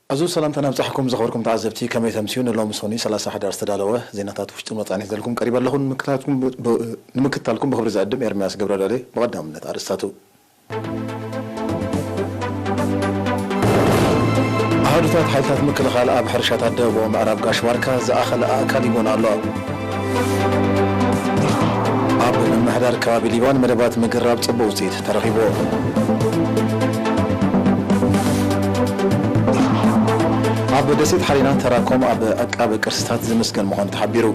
ኣዝዩ ሰላምታና ኣብጻሕኩም ዘኽበርኩም ተዓዘብቲ፣ ከመይ ተምስዩ? ንሎሚ ሶኒ ሰላሳ ሕዳር ዝተዳለወ ዜናታት ውሽጥን ወጻእን ሒዘልኩም ቀሪበ ኣለኹ። ንምክትታልኩም ብ-፣ ብ-፣ ንምክትታልኩም ብኽብሪ ዝዕድም ኤርምያስ ገብረዳሌ። ብቐዳምነት ኣርእስታቱ። ኣሃዱታት ሓይልታት ምክልኻል ኣብ ሕርሻታት ደቡባዊ ምዕራብ ጋሽ ባርካ ዝኣኸለ ኣእካል ይጎና ኣሎ። ኣብ ምምሕዳር ከባቢ ሊባን መደባት ምግራብ ጽቡቕ ውጽኢት ተረኺቡ። ኣብ ደሴት ሓሊና ተራኮም ኣብ ዕቃበ ቅርስታት ዝምስገን ምዃኑ ተሓቢሩ።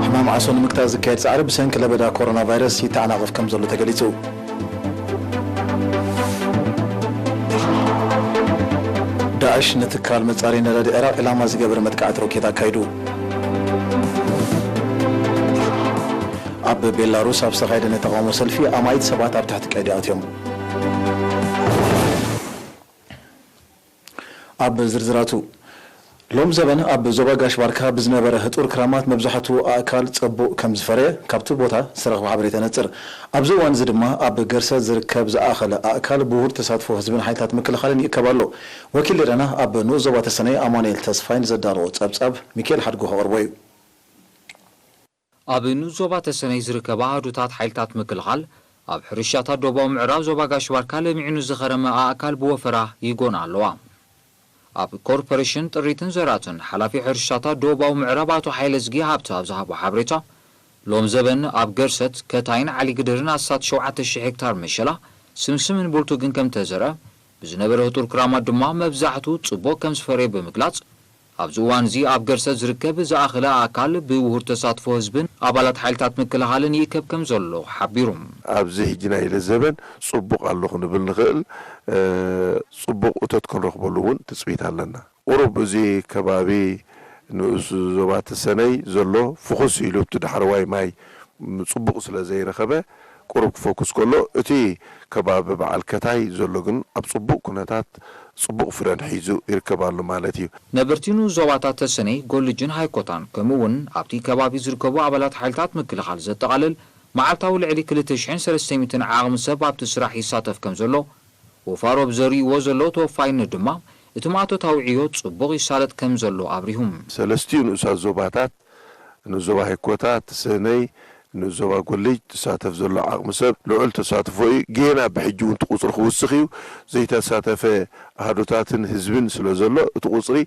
ሕማም ዓሶ ንምግታእ ዝካየድ ጻዕሪ ብሰንኪ ለበዳ ኮሮና ቫይረስ ይተዓናቐፍ ከም ዘሎ ተገሊጹ። ዳዕሽ ንትካል መጻረዪ ነዳዲ ዒራቕ ዒላማ ዝገበረ መጥቃዕቲ ሮኬት ኣካይዱ። ኣብ ቤላሩስ ኣብ ዝተኻየደ ናይ ተቓውሞ ሰልፊ ኣማኢት ሰባት ኣብ ትሕቲ ቀይዲ ኣትዮም። ኣብ ዝርዝራቱ፣ ሎም ዘበን ኣብ ዞባ ጋሽ ባርካ ብዝነበረ ህጡር ክራማት መብዛሕትኡ ኣእካል ጸቡቕ ከም ዝፈረየ፣ ካብቲ ቦታ ዝተረኽበ ሓበሬታ የነጽር። ኣብዚ እዋን እዚ ድማ ኣብ ገርሰ ዝርከብ ዝኣኸለ ኣእካል ብውሁድ ተሳትፎ ህዝብን ሓይልታት ምክልኻልን ይእከብ ኣሎ። ወኪል ዜናና ኣብ ንኡስ ዞባ ተሰነይ ኣማኑኤል ተስፋይ ንዘዳለዎ ጸብጻብ ሚካኤል ሓድጉ ከቕርቦ እዩ። ኣብ ንኡስ ዞባ ተሰነይ ዝርከባ ኣሃዱታት ሓይልታት ምክልኻል፣ ኣብ ሕርሻታት ደቡባዊ ምዕራብ ዞባ ጋሽ ባርካ ለሚዑ ንዝኸረመ ኣእካል ብወፈራ ይጎና ኣለዋ። ኣብ ኮርፖሬሽን ጥሪትን ዘራእትን ሓላፊ ሕርሻታት ደቡባዊ ምዕራብ ኣቶ ሓይለዝጊ ሃብተ ኣብ ዝሃቦ ሓበሬታ፣ ሎም ዘበን ኣብ ገርሰት፣ ከታይን ዓሊግድርን ኣስታት ሸውዓተ ሺሕ ሄክታር መሸላ፣ ስምስምን ቡልቱግን ከም ተዘርአ፣ ብዝነበረ ህጡር ክራማት ድማ መብዛሕትኡ ጽቡቕ ከም ዝፈረየ ብምግላጽ፣ ኣብዚ እዋን እዚ ኣብ ገርሰት ዝርከብ ዝኣኸለ ኣእካል ብውሁድ ተሳትፎ ህዝብን ኣባላት ሓይልታት ምክልኻልን ይእከብ ከም ዘሎ ሓቢሩ። ኣብዚ ሕጂ ናይ ኢለ ዘበን ጽቡቕ ኣሎ ክንብል ንኽእል፣ እ፣ ጽቡቕ እቶት ክንረኽበሉ እውን ትጽቢት ኣለና። ቁሩብ እዚ ከባቢ ንኡስ ዞባ ተሰነይ ዘሎ ፍኹስ ኢሉ ኣብቲ ዳሕረዋይ ማይ ጽቡቕ ስለ ዘይረኸበ፣ ቁሩብ ክፎኩስ ከሎ፣ እቲ ከባቢ በዓል ከታይ ዘሎ ግን ኣብ ጽቡቕ ኩነታት ጽቡቕ ፍረን ሒዙ ይርከብ ኣሎ ማለት እዩ። ነበርቲ ንኡስ ዞባታት ተሰነይ፣ ጎልጅን ሃይኮታን፣ ከምኡ እውን ኣብቲ ከባቢ ዝርከቡ ኣባላት ሓይልታት ምክልኻል ዘጠቓልል፣ መዓልታዊ ልዕሊ ክልተ ሽሕን ሰለስተ ሚእትን ዓቕሚ ሰብ ኣብቲ ስራሕ ይሳተፍ ከም ዘሎ፣ ወፋሮ ብዘርእይዎ ዘለዉ ተወፋይነት ድማ፣ እቲ ማእቶታዊ ዕዮ ጽቡቕ ይሳለጥ ከም ዘሎ ኣብሪሁም። ሰለስቲኡ ንኡሳት ዞባታት፣ ንኡስ ዞባ ሃይኮታ፣ ተሰነይ፣ ንኡስ ዞባ ጎልጅ ትሳተፍ ዘሎ ዓቕሚ ሰብ ልዑል ተሳትፎ እዩ። ጌና ብሕጂ እውን እቲ ቁጽሪ ክውስኽ እዩ። ዘይተሳተፈ ኣሃዱታትን ህዝብን ስለ ዘሎ፣ እቲ ቁጽሪ፣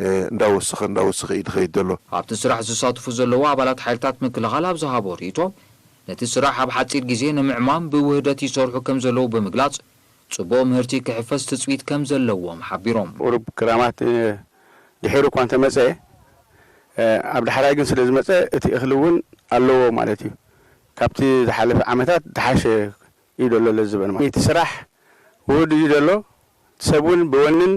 እ፣ እንዳወሰኸ፣ እንዳወሰኸ እዩ ዝኸይድ ዘሎ። ኣብቲ ስራሕ ዝሳተፉ ዘለዉ ኣባላት ሓይልታት ምክልኻል ኣብ ዝሃቦ ርእይቶ፣ ነቲ ስራሕ ኣብ ሓጺር ግዜ ንምዕማም ብውህደት ይሰርሑ ከም ዘለዉ ብምግላጽ፣ ጽቡቕ ምህርቲ ክሕፈስ ትጽቢት ከም ዘለዎም ሓቢሮም። ቁሩብ ክራማት፣ እ፣ ድሒሩ እኳ እንተመጸ፣ እ፣ ኣብ ዳሕራይ ግን ስለ ዝመጸ፣ እቲ እኽሊ እውን ኣለዎ ማለት እዩ። ካብቲ ዝሓለፈ ዓመታት ዝሓሸ እዩ ዘሎ ለዝበን ማለት። እቲ ስራሕ ውሁድ እዩ ዘሎ። ሰብ እውን ብወንን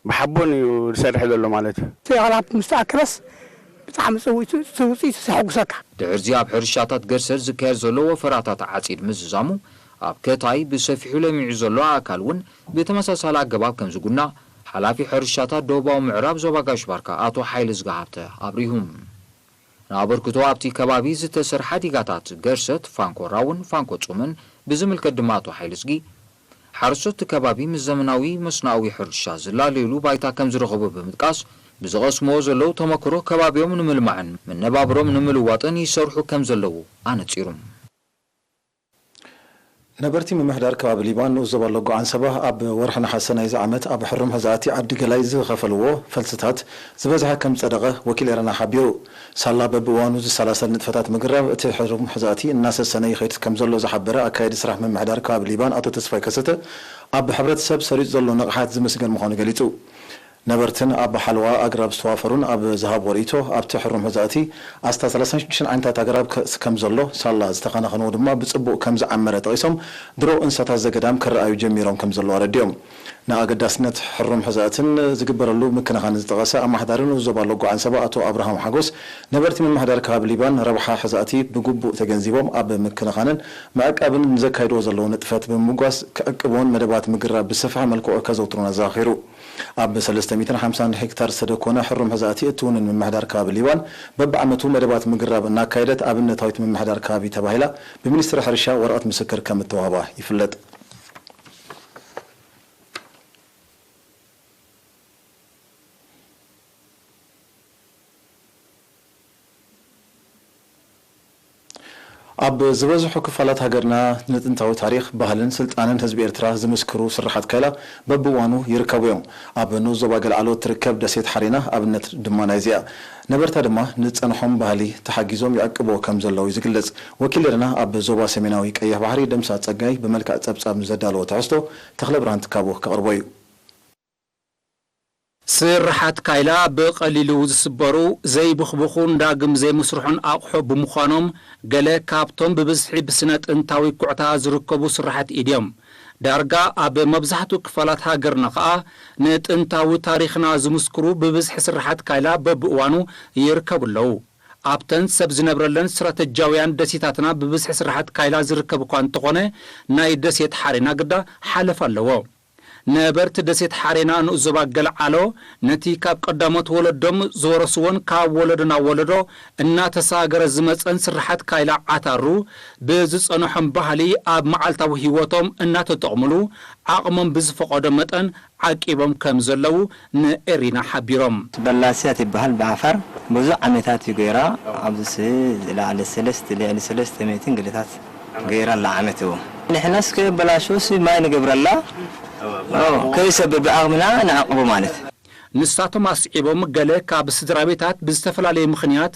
ብሓቦን እዩ ዝሰርሕ ዘሎ ማለት እዩ። እቲ ኣኽላብ ምስ ተኣከበስ ብጣዕሚ ጽውዒቱ፣ እቲ ውጽኢቱ ዘሐጉሰካ። ድሕርዚ ኣብ ሕርሻታት ገርሰር ዝካየድ ዘሎ ወፈራታት ዓጺድ ምዝዛሙ፣ ኣብ ከታይ ብሰፊሑ ለሚዑ ዘሎ ኣእካል እውን ብተመሳሳሊ ኣገባብ ከም ዝጉናእ፣ ሓላፊ ሕርሻታት ደቡባዊ ምዕራብ ዞባ ጋሽ ባርካ ኣቶ ሓይለ ዝጋሃብተ ኣብሪሁ። ንኣበርክቶ ኣብቲ ከባቢ ዝተሰርሓ ዲጋታት ገርሰት፣ ፋንኮ ራውን ፋንኮ ጹምን ብዝምልከት ድማ ኣቶ ሓይለዝጊ፣ ሓረስቶት እቲ ከባቢ ምስ ዘመናዊ መስኖኣዊ ሕርሻ ዝላለዩሉ ባይታ ከም ዝረኸቡ ብምጥቃስ፣ ብዝቐስምዎ ዘለዉ ተመክሮ ከባቢኦም ንምልማዕን መነባብሮም ንምልዋጥን ይሰርሑ ከም ዘለዉ ኣነጺሩ። ነበርቲ ምምሕዳር ከባቢ ሊባን ንኡስ ዞባ ሎጎ ዓንሰባ ኣብ ወርሒ ነሓሰ ናይዚ ዓመት ኣብ ሕሩም ሕዛእቲ ዓዲ ገላይ ዝኸፈልዎ ፈልስታት ዝበዝሐ ከም ዝጸደቐ ወኪል ኤረና ሓቢሩ። ሳላ በብእዋኑ ዝሰላሰል ንጥፈታት ምግራብ እቲ ሕሩም ሕዛእቲ እናሰሰነ ይኸይድ ከም ዘሎ ዝሓበረ ኣካያዲ ስራሕ ምምሕዳር ከባቢ ሊባን ኣቶ ተስፋይ ከሰተ፣ ኣብ ሕብረተሰብ ሰሪጹ ዘሎ ንቕሓት ዝምስገን ምዃኑ ገሊጹ። ነበርትን ኣብ ሓለዋ ኣግራብ ዝተዋፈሩን ኣብ ዝሃብዎ ርእይቶ፣ ኣብቲ ሕሩም ሕዛእቲ ኣስታት ሰላሳን ሽዱሽተን ዓይነታት ኣግራብ ከ-፣ ከም ዘሎ፣ ሳላ ዝተኸናኸንዎ ድማ ብጽቡቕ ከም ዝዓመረ ጠቒሶም፣ ድሮ እንስሳታት ዘገዳም ክረኣዩ ጀሚሮም ከም ዘለዉ ኣረዲኦም። ንኣገዳስነት ሕሩም ሕዛእትን ዝግበረሉ ምክንኻን ዝጠቐሰ ኣማሕዳሪ ንኡስ ዞባ ሎጎ ዓንሰባ ኣቶ ኣብርሃም ሓጎስ፣ ነበርቲ ምምሕዳር ከባቢ ሊባን ረብሓ ሕዛእቲ ብግቡእ ተገንዚቦም ኣብ ምክንኻንን ምዕቃብን ንዘካይድዎ ዘለዉ ንጥፈት ብምምጓስ ክዕቅብዎን መደባት ምግራብ ብሰፍሐ መልክዑ ከዘውትሩን ኣዘኻኺሩ። ኣብ ሰለስተ ሚእትን ሓምሳን ሄክታር ዝተደኮነ ሕሩም ሕዛእቲ እትውንን ምምሕዳር ከባቢ ሊባን በብዓመቱ መደባት ምግራብ እናካየደት ኣብነታዊት ምምሕዳር ከባቢ ተባሂላ ብሚኒስትሪ ሕርሻ ወረቐት ምስክር ከም እተዋህባ ይፍለጥ። ኣብ ዝበዝሑ ክፋላት ሃገርና ንጥንታዊ ታሪኽ፣ ባህልን ስልጣነን ህዝቢ ኤርትራ ዝምስክሩ ስርሓት ካይላ በብእዋኑ ይርከቡ እዮም። ኣብ ንኡስ ዞባ ገልዓሎ እትርከብ ደሴት ሓሬና ኣብነት ድማ ናይዚኣ። ነበርታ ድማ ንዝጸንሖም ባህሊ ተሓጊዞም ይዕቅብዎ ከም ዘለዉ እዩ ዝግለጽ። ወኪል ኤረና ኣብ ዞባ ሰሜናዊ ቀይሕ ባሕሪ ደምሳ ጸጋይ ብመልክዕ ጸብጻብ ንዘዳለዎ ትሕዝቶ ተኽለብርሃን ትካቦ ከቕርቦ እዩ። ስርሓት ካይላ ብቐሊሉ ዝስበሩ፣ ዘይብኽብኹን ዳግም ዘይምስርሑን ኣቑሑ ብምዃኖም፣ ገለ ካብቶም ብብዝሒ ብስነ ጥንታዊ ኩዕታ ዝርከቡ ስርሓት ኢድ እዮም። ዳርጋ ኣብ መብዛሕትኡ ክፋላት ሃገርና ኸኣ ንጥንታዊ ታሪኽና ዝምስክሩ ብብዝሒ ስርሓት ካይላ በብእዋኑ ይርከቡ ኣለዉ። ኣብተን ሰብ ዝነብረለን ስትራተጂያውያን ደሴታትና ብብዝሒ ስርሓት ካይላ ዝርከብ እኳ እንተኾነ፣ ናይ ደሴት ሓሬና ግዳ ሓለፋ ኣለዎ። ነበርቲ ደሴት ሓሬና ንኡስ ዞባ ገልዓሎ፣ ነቲ ካብ ቀዳሞት ወለዶም ዝወረስዎን ካብ ወለዶ ናብ ወለዶ እናተሳገረ ዝመጸን ስርሓት ካይላ ዓታሩ፣ ብዝጸንሖም ባህሊ ኣብ መዓልታዊ ህይወቶም እናተጠቕምሉ፣ ዓቕሞም ብዝፈቐዶ መጠን ዓቂቦም ከም ዘለዉ ንኤሪና ሓቢሮም። በላስያ ትበሃል ብዓፋር ብዙሕ ዓመታት እዩ ገይራ። ኣብዚ ሲ ልዕሊ ሰለስተ ልዕሊ ሰለስተ ሚእትን ገለታት ገይራ ኣላ ዓመት እዎ። ንሕናስ ከየበላሽዎስ ማይ ንገብረላ። ኦ፣ ከይሰብር ብዓቕምና ንዓቕቦ ማለት። ንሳቶም ኣስዒቦም፣ ገለ ካብ ስድራ ቤታት ብዝተፈላለየ ምኽንያት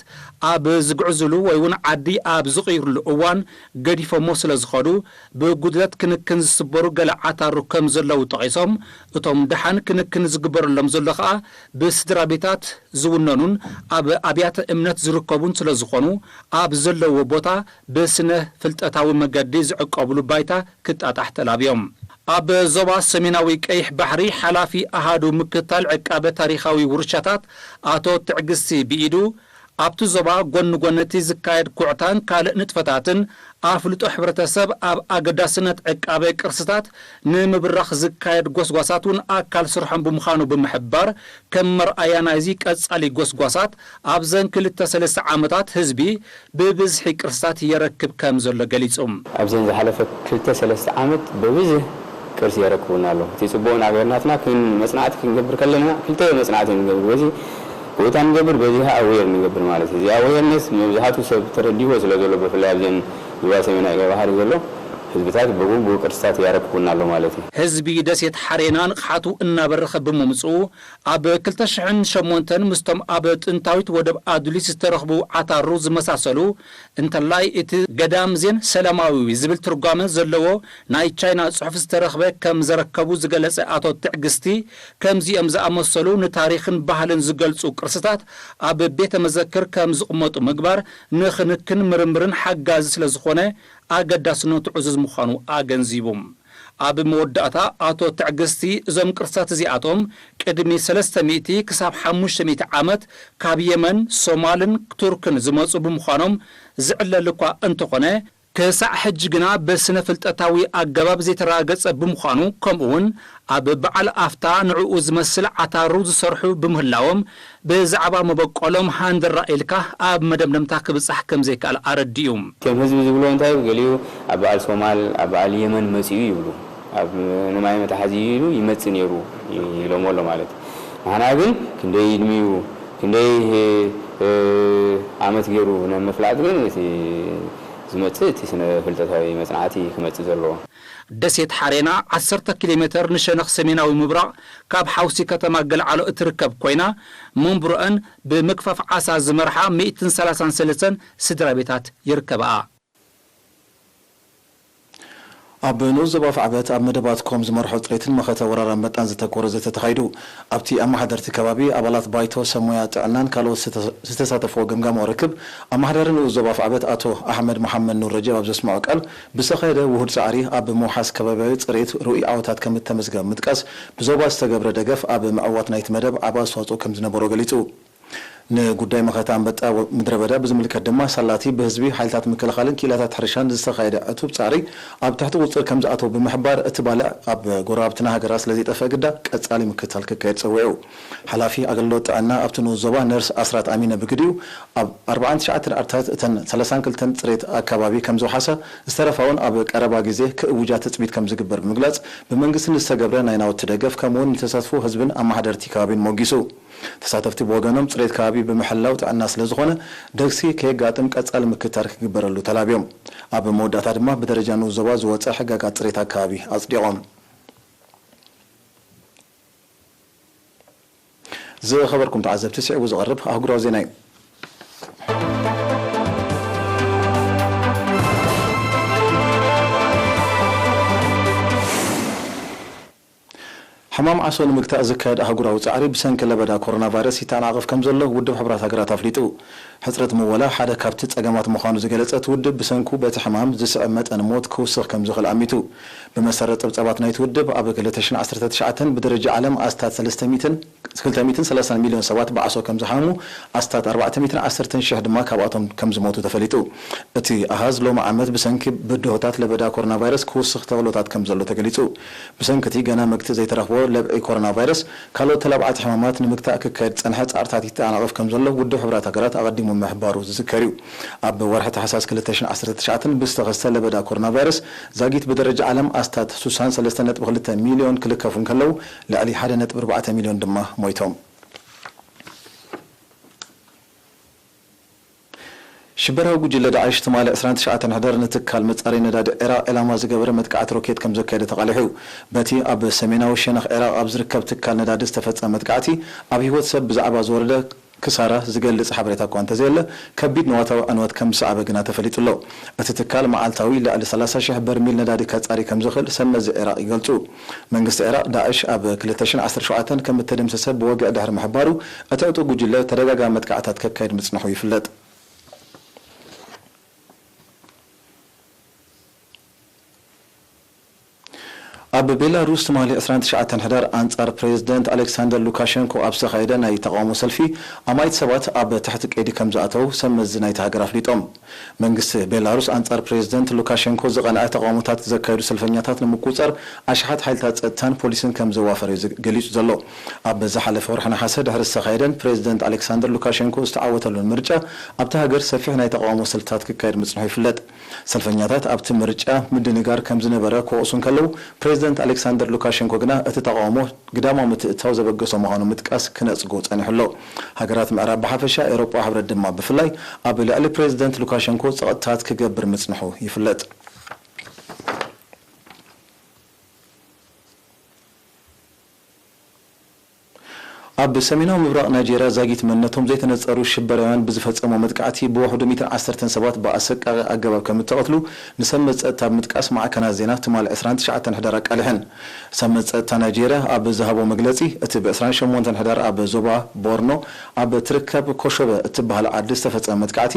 ኣብ ዝግዕዙሉ ወይ እውን ዓዲ ኣብ ዝቕይሩሉ እዋን ገዲፎሞ ስለ ዝኸዱ፣ ብጉድለት ክንክን ዝስበሩ ገለ ዓታሩ ከም ዘለዉ ጠቒሶም፣ እቶም ደሓን ክንክን ዝግበረሎም ዘሎ ከኣ ብስድራ ቤታት ዝውነኑን ኣብ ኣብያተ እምነት ዝርከቡን ስለ ዝኾኑ፣ ኣብ ዘለውዎ ቦታ ብስነ ፍልጠታዊ መገዲ ዝዕቀብሉ ባይታ ክጣጣሕ ተላብዮም። ኣብ ዞባ ሰሜናዊ ቀይሕ ባሕሪ ሓላፊ ኣሃዱ ምክታል ዕቃበ ታሪኻዊ ውርሻታት ኣቶ ትዕግስቲ ብኢዱ፣ ኣብቲ ዞባ ጎኒ ጎኒ እቲ ዝካየድ ኩዕታን ካልእ ንጥፈታትን ኣፍልጦ ሕብረተሰብ ኣብ ኣገዳስነት ዕቃበ ቅርስታት ንምብራኽ ዝካየድ ጎስጓሳት እውን ኣካል ስርሖም ብምዃኑ ብምሕባር፣ ከም መርኣያ ናይዚ ቀጻሊ ጎስጓሳት ኣብዘን ክልተ ሰለስተ ዓመታት ህዝቢ ብብዝሒ ቅርስታት የረክብ ከም ዘሎ ገሊጹ። ኣብዘን ዝሓለፈ ክልተ ሰለስተ ዓመት ብብዝሒ ቅርሲ የረክቡና ኣለዉ። እቲ ጽቡቕ ነገር ናትና ክን መጽናዕቲ ክንገብር ከለና ክልተ መጽናዕቲ ንገብር። በዚ ቦታ ንገብር፣ በዚ ኸኣ ኣዌር ንገብር ማለት እዩ። እዚ ኣዌርነስ መብዛሕትኡ ሰብ ተረዲዎ ስለ ዘሎ ብፍላይ ኣብዘን ዞባ ሰሜናዊ ቀይ ባሕሪ ዘሎ ህዝብታት ብግቡእ ቅርስታት የረክቡና ኣሎ ማለት እዩ። ህዝቢ ደሴት ሓሬና ንቕሓቱ እናበረኸ ብምምጽኡ ኣብ ክልተ ሽሕን ሸሞንተን ምስቶም ኣብ ጥንታዊት ወደብ ኣዱሊስ ዝተረኽቡ ዓታሩ ዝመሳሰሉ እንተላይ እቲ ገዳም ዜን ሰላማዊ ዝብል ትርጓመ ዘለዎ ናይ ቻይና ጽሑፍ ዝተረኽበ ከም ዘረከቡ ዝገለጸ ኣቶ ትዕግስቲ፣ ከምዚኦም ዝኣመሰሉ ንታሪኽን ባህልን ዝገልጹ ቅርስታት ኣብ ቤተ መዘክር ከም ዝቕመጡ ምግባር ንክንክን ምርምርን ሓጋዚ ስለ ዝኾነ ኣገዳስነቱ ዕዙዝ ምዃኑ ኣገንዚቡ። ኣብ መወዳእታ ኣቶ ትዕግስቲ፣ እዞም ቅርስታት እዚኣቶም ቅድሚ ሰለስተ ሚእቲ ክሳብ ሓሙሽተ ሚእቲ ዓመት ካብ የመን፣ ሶማልን ቱርክን ዝመጹ ብምዃኖም ዝዕለል እኳ እንተኾነ፣ ክሳዕ ሕጂ ግና ብስነ-ፍልጠታዊ ኣገባብ ዘይተረጋገጸ ብምዃኑ፣ ከምኡ'ውን ኣብ በዓል ኣፍታ ንዕኡ ዝመስል ዓታሩ ዝሰርሑ ብምህላዎም፣ ብዛዕባ መበቆሎም ሃንደራ ኢልካ ኣብ መደምደምታ ክብጻሕ ከም ዘይከኣል ኣረዲኡ። እቶም ህዝቢ ዝብልዎ እንታይ እዩ? ገሊኡ ኣብ በዓል ሶማል፣ ኣብ በዓል የመን መጺኡ ይብሉ። ኣብ ንማይ መትሓዚ ኢሉ ይመጽእ ነይሩ ኢሎምዎ ኣሎ ማለት እዩ። ንሕና ግን ክንደይ ዕድሚኡ፣ ክንደይ ዓመት ገይሩ ናይ ምፍላጥ ግን እቲ ዝመጽእ እቲ ስነ ፍልጠታዊ መጽናዕቲ ክመጽእ ዘለዎ። ደሴት ሓሬና ዓሰርተ ኪሎ ሜተር ንሸነኽ ሰሜናዊ ምብራቕ ካብ ሓውሲ ከተማ ገልዓሎ እትርከብ ኮይና፣ መንብሮኣን ብምግፋፍ ዓሳ ዝመርሓ ሚእትን ሰላሳን ሰለስተን ስድራ ቤታት ይርከብኣ። ኣብ ንኡስ ዞባ ኣፍዓበት ኣብ መደባት ኮም ዝመርሖ ጽሬትን መኸተ ወራር ኣንበጣን ዘተኮረ ዘተ ተኻይዱ። ኣብቲ ኣመሓደርቲ ከባቢ፣ ኣባላት ባይቶ፣ ሰብ ሞያ ጥዕናን ካልኦት ዝተሳተፍዎ ገምጋማዊ ርክብ፣ ኣመሓዳሪ ንኡስ ዞባ ኣፍዓበት ኣቶ ኣሕመድ መሓመድ ኑር ረጀብ ኣብ ዘስምዖ ቃል፣ ብዝተኻየደ ውሁድ ጻዕሪ ኣብ ምውሓስ ከባብያዊ ጽሬት ርኡይ ዓወታት ከም እተመዝገበ ብምጥቃስ፣ ብዞባ ዝተገብረ ደገፍ ኣብ ምዕዋት ናይቲ መደብ ዓቢ ኣስተዋጽኦ ከም ዝነበሮ ገሊጹ። ንጉዳይ መኸተ ኣንበጣ ምድረ በዳ ብዝምልከት ድማ፣ ሳላቲ ብህዝቢ፣ ሓይልታት ምክልኻልን ክኢላታት ሕርሻን ዝተኻየደ ዕቱብ ጻዕሪ ኣብ ትሕቲ ቁጽጽር ከም ዝኣተወ ብምሕባር፣ እቲ ባልዕ ኣብ ጎረባብትና ሃገራት ስለ ዘይጠፍእ ግዳ ቀጻሊ ምክትታል ክካየድ ጸዊዑ። ሓላፊ ኣገልግሎት ጥዕና ኣብቲ ንኡስ ዞባ ነርስ ኣስራት ኣሚነ ብግዲኡ፣ ኣብ ኣርብዓን ትሽዓተን ኣርታት እተን ሰላሳን ክልተን ጽሬት ኣከባቢ ከም ዝውሓሳ፣ ዝተረፋ እውን ኣብ ቀረባ ግዜ ክእውጃ ትጽቢት ከም ዝግበር ብምግላጽ፣ ብመንግስቲ ንዝተገብረ ናይ ናውቲ ደገፍ ከምኡ'ውን ንተሳትፎ ህዝብን ኣመሓደርቲ ከባቢን ሞጊሱ። ተሳተፍቲ ብወገኖም፣ ጽሬት ከባቢ ብምሕላው ጥዕና ስለ ዝኾነ፣ ደግሲ ከየጋጥም ቀጻሊ ምክትታል ክግበረሉ ተላብዮም። ኣብ መወዳእታ ድማ ብደረጃ ንኡስ ዞባ ዝወጸ ሕጋጋት ጽሬት ኣከባቢ ኣጽዲቖም። ዝኸበርኩም ተዓዘብቲ፣ ስዒቡ ዝቐርብ ኣህጉራዊ ዜና እዩ። ሕማም ዓሶ ንምግታእ ዝካየድ ኣህጉራዊ ጻዕሪ ብሰንኪ ለበዳ ኮሮና ቫይረስ ይተኣናቐፍ ከም ዘሎ ውድብ ሕቡራት ሃገራት ኣፍሊጡ። ሕጽረት ምወላ ሓደ ካብቲ ጸገማት ምዃኑ ዝገለጸ እቲ ውድብ፣ ብሰንኩ በቲ ሕማም ዝስዕብ መጠን ሞት ክውስኽ ከም ዝኽእል ኣሚቱ። ብመሰረት ጸብጻባት ናይቲ ውድብ፣ ኣብ ክልተ ሽሕን ዓሰርተ ትሽዓተን ብደረጃ ዓለም ኣስታት ሰለስተ ሚእትን ክልተ ሚእትን ሰላሳን ሚልዮን ሰባት ብዓሶ ከም ዝሓሙ፣ ኣስታት ኣርባዕተ ሚእትን ዓሰርተን ሽሕ ድማ ካብኣቶም ከም ዝሞቱ ተፈሊጡ። እቲ ኣሃዝ ሎሚ ዓመት ብሰንኪ ብድሆታት ለበዳ ኮሮና ቫይረስ ክውስኽ ተኽእሎታት ከም ዘሎ ተገሊጹ። ብሰንኪ እቲ ገና መግቲ ዘይተረኽቦ ለብዒ ኮሮና ቫይረስ፣ ካልኦት ተላባዕቲ ሕማማት ንምግታእ ክካየድ ዝጸንሐ ጻዕርታት ይተኣናቐፍ ከም ዘሎ ውድብ ሕቡራት ሃገራት ኣቐዲሙ ምሕባሩ ዝዝከር እዩ። ኣብ ወርሒ ታሕሳስ ክልተ ሽሕን ዓሰርተ ትሽዓተን ብዝተኸስተ ለበዳ ኮሮና ቫይረስ ዛጊት ብደረጃ ዓለም ኣስታት ስሳን ሰለስተ ነጥቢ ክልተ ሚልዮን ክልከፉ እንከለዉ፣ ልዕሊ ሓደ ነጥቢ ኣርባዕተ ሚልዮን ድማ ሞይቶም። ሽበራዊ ጉጅለ ዳዕሽ ትማሊ ዕስራን ትሽዓተን ሕዳር ንትካል መጻረዪ ነዳዲ ዒራቕ ዒላማ ዝገበረ መጥቃዕቲ ሮኬት ከም ዘካየደ ተቓሊሑ። በቲ ኣብ ሰሜናዊ ሸነኽ ዒራቕ ኣብ ዝርከብ ትካል ነዳዲ ዝተፈጸመ መጥቃዕቲ፣ ኣብ ህይወት ሰብ ብዛዕባ ዝወረደ ክሳራ ዝገልጽ ሓበሬታ እኳ እንተዘየለ፣ ከቢድ ንዋታዊ ዕንወት ከም ዝሰዓበ ግና ተፈሊጡ ኣሎ። እቲ ትካል መዓልታዊ ልዕሊ ሰላሳ ሽሕ በርሚል ነዳዲ ከጻሪ ከም ዝኽእል ሰብ መዚ ዒራቕ ይገልጹ። መንግስቲ ዒራቕ፣ ዳዕሽ ኣብ ክልተ ሽሕን ዓሰርተ ሸውዓተን ከም እተደምሰሰ ብወግዒ ድሕሪ ምሕባሩ፣ እቲ ዕጡቕ ጉጅለ ተደጋጋሚ መጥቃዕታት ከካይድ ምጽንሑ ይፍለጥ። ኣብ ቤላሩስ ትማሊ ዕስራን ትሽዓተን ሕዳር ኣንጻር ፕሬዝደንት ኣሌክሳንደር ሉካሸንኮ ኣብ ዝተኻየደ ናይ ተቓውሞ ሰልፊ፣ ኣማኢት ሰባት ኣብ ትሕቲ ቀይዲ ከም ዝኣተዉ ሰብ መዚ ናይታ ሃገር ኣፍሊጦም። መንግስቲ ቤላሩስ ኣንጻር ፕሬዝደንት ሉካሸንኮ ዝቐንዐ ተቓውሞታት ዘካየዱ ሰልፈኛታት ንምቁጽጻር ኣሽሓት ሓይልታት ጸጥታን ፖሊስን ከም ዘዋፈረ እዩ ዝግ-፣ ገሊጹ ዘሎ። ኣብ ዝሓለፈ ወርሒ ነሓሰ ድሕሪ ዝተኻየደን ፕሬዝደንት ኣሌክሳንደር ሉካሸንኮ ዝተዓወተሉን ምርጫ፣ ኣብታ ሃገር ሰፊሕ ናይ ተቓውሞ ሰልፍታት ክካየድ ምጽንሑ ይፍለጥ። ሰልፈኛታት ኣብቲ ምርጫ ምድንጋር ከም ዝነበረ ክወቕሱ እንከለዉ፣ ፕሬዝደንት ኣሌክሳንደር ሉካሸንኮ ግና እቲ ተቓውሞ ግዳማዊ ምትእትታው ዘበገሶ ምዃኑ ምጥቃስ ክነጽጎ ጸኒሑ ኣሎ። ሃገራት ምዕራብ ብሓፈሻ፣ ኤውሮጳዊ ሕብረት ድማ ብፍላይ፣ ኣብ ልዕሊ ፕሬዝደንት ሉካሸንኮ ጸቕጥታት ክገብር ምጽንሑ ይፍለጥ። ኣብ ሰሜናዊ ምብራቕ ናይጄርያ ዛጊት መንነቶም ዘይተነጸሩ ሽበራውያን ብዝፈጸሞ መጥቃዕቲ ብውሕዱ ሚእትን ዓሰርተን ሰባት ብኣሰቃቒ ኣገባብ ከም እተቐትሉ ንሰብ መዚ ጸጥታ ብምጥቃስ ማዕከናት ዜና ትማሊ ዕስራን ትሽዓተን ሕዳር ኣቃሊሐን። ሰብ መዚ ጸጥታ ናይጄርያ ኣብ ዝሃቦ መግለጺ፣ እቲ ብ ዕስራን ሸሞንተን ሕዳር ኣብ ዞባ ቦርኖ ኣብ ትርከብ ኮሾበ እትበሃል ዓዲ ዝተፈጸመ መጥቃዕቲ፣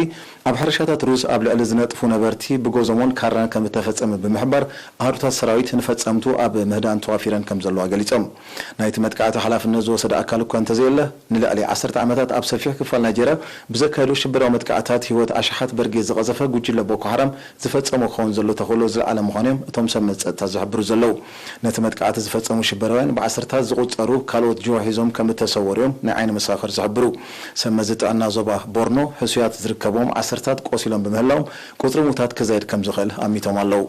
ኣብ ሕርሻታት ሩዝ ኣብ ልዕሊ ዝነጥፉ ነበርቲ ብጎዞሞን ካራን ከም እተፈጸመ ብምሕባር፣ ኣሃዱታት ሰራዊት ንፈጸምቱ ኣብ ምህዳን ተዋፊረን ከም ዘለዋ ገሊጾም። ናይቲ መጥቃዕቲ ሓላፍነት ዝወሰደ ኣካል እኳ እንተዘየለ፣ ንልዕሊ ዓሰርተ ዓመታት ኣብ ሰፊሕ ክፋል ናይጄርያ ብዘካየዶ ሽበራዊ መጥቃዕትታት ህይወት ኣሽሓት በርጌድ ዝቐዘፈ ጉጅለ ቦኮ ሓራም ዝፈጸሞ ክኸውን ዘሎ ተኽእሎ ዝለዓለ ምዃኑ እዮም እቶም ሰብ መዚ ጸጥታ ዝሕብሩ ዘለዉ። ነቲ መጥቃዕቲ ዝፈጸሙ ሽበራውያን ብዓሰርታት ዝቑጸሩ ካልኦት ጅሆ ሒዞም ከም እተሰወሩ እዮም ናይ ዓይኒ መሰኻኽር ዝሕብሩ። ሰብ መዚ ጥዕና ዞባ ቦርኖ፣ ሕሱያት ዝርከብዎም ዓሰርታት ቆሲሎም ብምህላዎም፣ ቁጽሪ ሙታት ክዛይድ ከም ዝኽእል ኣሚቶም ኣለዉ።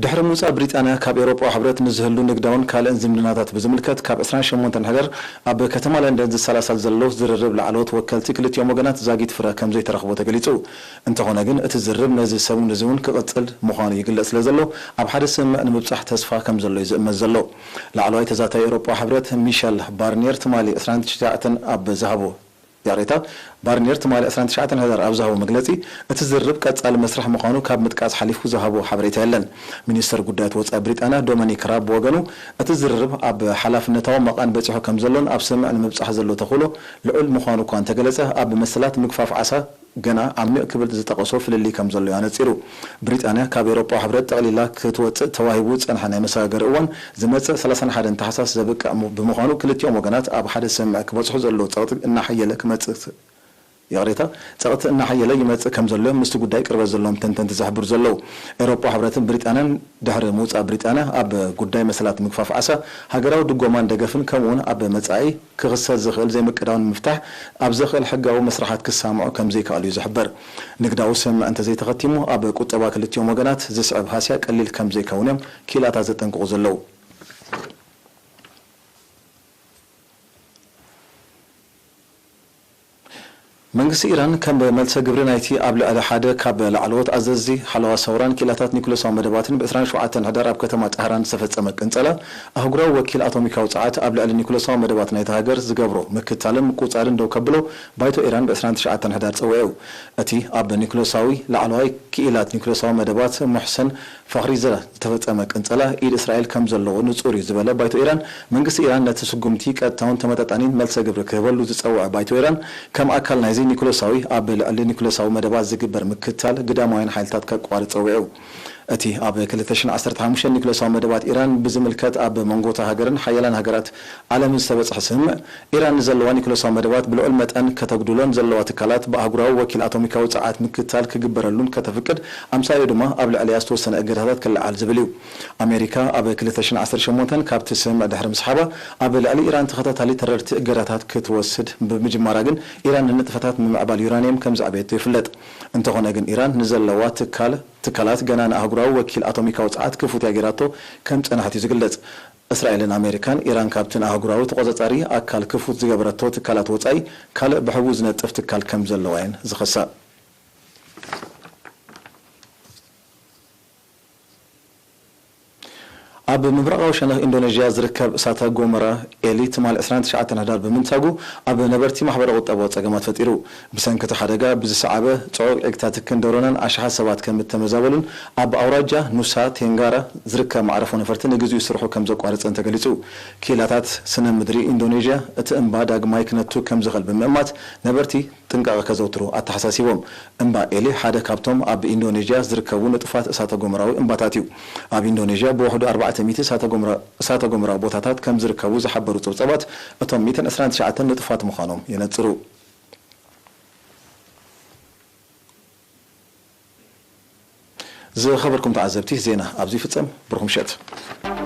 ድሕሪ ምውጻእ ብሪጣንያ ካብ ኤውሮጳዊ ሕብረት ንዝህሉ ንግዳውን ካልእን ዝምድናታት ብዝምልከት፣ ካብ ዕስራን ሸሞንተን ሕዳር ኣብ ከተማ ለንደን ዝሰላሰል ዘሎ ዝርርብ ላዕለዎት ወከልቲ ክልቲኦም ወገናት ዛጊት ፍረ ከም ዘይተረኽቦ ተገሊጹ። እንተኾነ ግን፣ እቲ ዝርርብ ነዚ ሰሙን እዚ እውን ክቕጽል ምዃኑ ይግለጽ ስለ ዘሎ፣ ኣብ ሓደ ስምምዕ ንምብጻሕ ተስፋ ከም ዘሎ እዩ ዝእመት ዘሎ። ላዕለዋይ ተዛታይ ኤውሮጳዊ ሕብረት ሚሸል ባርኒየር ትማሊ ዕስራን ትሽዓተን ኣብ ዝሃቦ ይቕሬታ፣ ባርኒየር ትማሊ ዕስራን ትሽዓተን ሕዳር ኣብ ዝሃቦ መግለጺ፣ እቲ ዝርርብ ቀጻሊ መስርሕ ምዃኑ ካብ ምጥቃስ ሓሊፉ ዝሃቦ ሓበሬታ የለን። ሚኒስተር ጉዳያት ወጻኢ ብሪጣንያ ዶሚኒክ ራብ ብወገኑ፣ እቲ ዝርርብ ኣብ ሓላፍነታዊ መቓን በጺሑ ከም ዘሎን ኣብ ስምምዕ ንምብጻሕ ዘሎ ተኽእሎ ልዑል ምዃኑ እኳ እንተገለጸ፣ ኣብ መሰላት ምግፋፍ ዓሳ ገና ዓሚቕ ክብል ዝጠቐሶ ፍልልይ ከም ዘሎ እዩ ኣነጺሩ። ብሪጣንያ ካብ ኤውሮጳዊ ሕብረት ጠቕሊላ ክትወጽእ ተዋሂቡ ዝጸንሐ ናይ መሰጋገሪ እዋን ዝመጽእ ሰላሳን ሓደን ታሕሳስ ዘብቅዕ ሙ-፣ ብምዃኑ፣ ክልቲኦም ወገናት ኣብ ሓደ ስምምዕ ክበጽሑ ዘለዎ ጸቕጢ እናሓየለ ክመጽእ ይቕሬታ፣ ጸቕጢ እናሓየለ ይመጽእ ከም ዘሎ ምስቲ ጉዳይ ቅርበት ዘለዎም ተንተንቲ ዝሕብሩ ዘለዉ። ኤውሮጳ ሕብረትን ብሪጣንያን ድሕሪ ምውጻእ ብሪጣንያ ኣብ ጉዳይ መሰላት ምግፋፍ ዓሳ ሃገራዊ ድጎማን ደገፍን ከምኡውን ኣብ መጻኢ ክኽሰት ዝኽእል ዘይምቅዳውን ንምፍታሕ ኣብ ዘኽእል ሕጋዊ መስርሓት ክሳምዑ ከም ዘይከኣሉ እዩ ዝሕበር። ንግዳዊ ስምምዕ እንተዘይተኸቲሙ ኣብ ቁጠባ ክልቲኦም ወገናት ዝስዕብ ሃስያ ቀሊል ከም ዘይከውን እዮም ክኢላታት ዘጠንቅቑ ዘለዉ። መንግስቲ ኢራን ከም መልሰ ግብሪ ናይቲ ኣብ ልዕሊ ሓደ ካብ ላዕለዎት ኣዘዝቲ ሓለዋ ሰውራን ክኢላታት ኒኩለሳዊ መደባትን ብ ዕስራን ሸውዓተን ሕዳር ኣብ ከተማ ጣህራን ዝተፈጸመ ቅንጸላ ኣህጉራዊ ወኪል ኣቶሚካዊ ጸዓት ኣብ ልዕሊ ኒኩለሳዊ መደባት ናይቲ ሃገር ዝገብሮ ምክታልን ምቁጻልን ደው ከብሎ ባይቶ ኢራን ብ ዕስራን ትሽዓተን ሕዳር ጸዊዑ። እቲ ኣብ ኒኩለሳዊ ላዕለዋይ ክኢላት ኒኩለሳዊ መደባት ሙሕሰን ፋኽሪዘ ዝተፈጸመ ቅንጸላ ኢድ እስራኤል ከም ዘለዎ ንጹር እዩ ዝበለ ባይቶ ኢራን፣ መንግስቲ ኢራን ነቲ ስጉምቲ ቀጥታውን ተመጣጣኒን መልሰ ግብሪ ክህበሉ ዝጸውዐ ባይቶ ኢራን፣ ከም ኣካል ናይዚ ኒኩለሳዊ ኣብ ልዕሊ ኒኩለሳዊ መደባት ዝግበር ምክታል ግዳማውያን ሓይልታት ከቋርጽ ጸዊዑ። እቲ ኣብ ክልተ ሽሕን ዓሰርተ ሓሙሽተን ኒኩለሳዊ መደባት ኢራን ብዝምልከት ኣብ መንጎ እታ ሃገርን ሓያላን ሃገራት ዓለምን ዝተበጽሐ ስምምዕ፣ ኢራን ንዘለዋ ኒኩለሳዊ መደባት ብልዑል መጠን ከተጉድሎን ዘለዋ ትካላት ብኣህጉራዊ ወኪል ኣቶሚካዊ ጸዓት ምክታል ክግበረሉን ከተፍቅድ፣ ኣምሳያኡ ድማ ኣብ ልዕሊኣ ዝተወሰነ እገዳታት ክለዓል ዝብል እዩ። ኣሜሪካ ኣብ ክልተ ሽሕን ዓሰርተ ሸሞንተን ካብቲ ስምምዕ ድሕሪ ምስሓባ፣ ኣብ ልዕሊ ኢራን ተኸታታሊ ተረርቲ እገዳታት ክትወስድ ብምጅማራ ግን፣ ኢራን ንንጥፈታት ምምዕባል ዩራንየም ከም ዘዕበየቶ ይፍለጥ። እንተኾነ ግን፣ ኢራን ንዘለዋ ትካል ትካላት ገና ንኣህጉራዊ ወኪል ኣቶሚካዊ ጸዓት ክፉት እያ ጌራቶ ከም ጸናሕት እዩ ዝግለጽ። እስራኤልን ኣሜሪካን፣ ኢራን ካብቲ ንኣህጉራዊ ተቖጻጻሪ ኣካል ክፉት ዝገበረቶ ትካላት ወጻኢ ካልእ ብሕቡእ ዝነጥፍ ትካል ከም ዘለዋ እየን ዝኸሳ። ኣብ ምብራቓዊ ሸነኽ ኢንዶኔዥያ ዝርከብ እሳተ ጎመራ ኤሊ ትማል ዕስራን ትሽዓተን ሕዳር ብምንታጉ ኣብ ነበርቲ ማሕበረ ቁጠባዊ ጸገማት ፈጢሩ። ብሰንኪ እቲ ሓደጋ ብዝሰዓበ ጽዑቕ ዒግታ ትክን ደሮናን ኣሽሓት ሰባት ከም እተመዛበሉን ኣብ ኣውራጃ ኑሳ ቴንጋራ ዝርከብ መዕረፎ ነፈርቲ ንግዚኡ ስርሑ ከም ዘቋረጸን ተገሊጹ። ክኢላታት ስነ ምድሪ ኢንዶኔዥያ እቲ እምባ ዳግማይ ክነቱ ከም ዝኽእል ብምእማት ነበርቲ ጥንቃቐ ከዘውትሩ ኣተሓሳሲቦም። እምባ ኤሊ ሓደ ካብቶም ኣብ ኢንዶኔዥያ ዝርከቡ ንጡፋት እሳተ ጎመራዊ እምባታት እዩ። ኣብ ኢንዶኔዥያ ብውሕዱ ኣርባዕተ ሚእቲ እሳተ ጎመራ-፣ እሳተ ጎመራዊ ቦታታት ከም ዝርከቡ ዝሓበሩ ጸብጻባት፣ እቶም ሚእትን ዕስራን ትሽዓተን ንጡፋት ምዃኖም የነጽሩ። ዝኸበርኩም ተዓዘብቲ፣ ዜና ኣብዚ ይፍጸም። ብሩኽ ምሸት።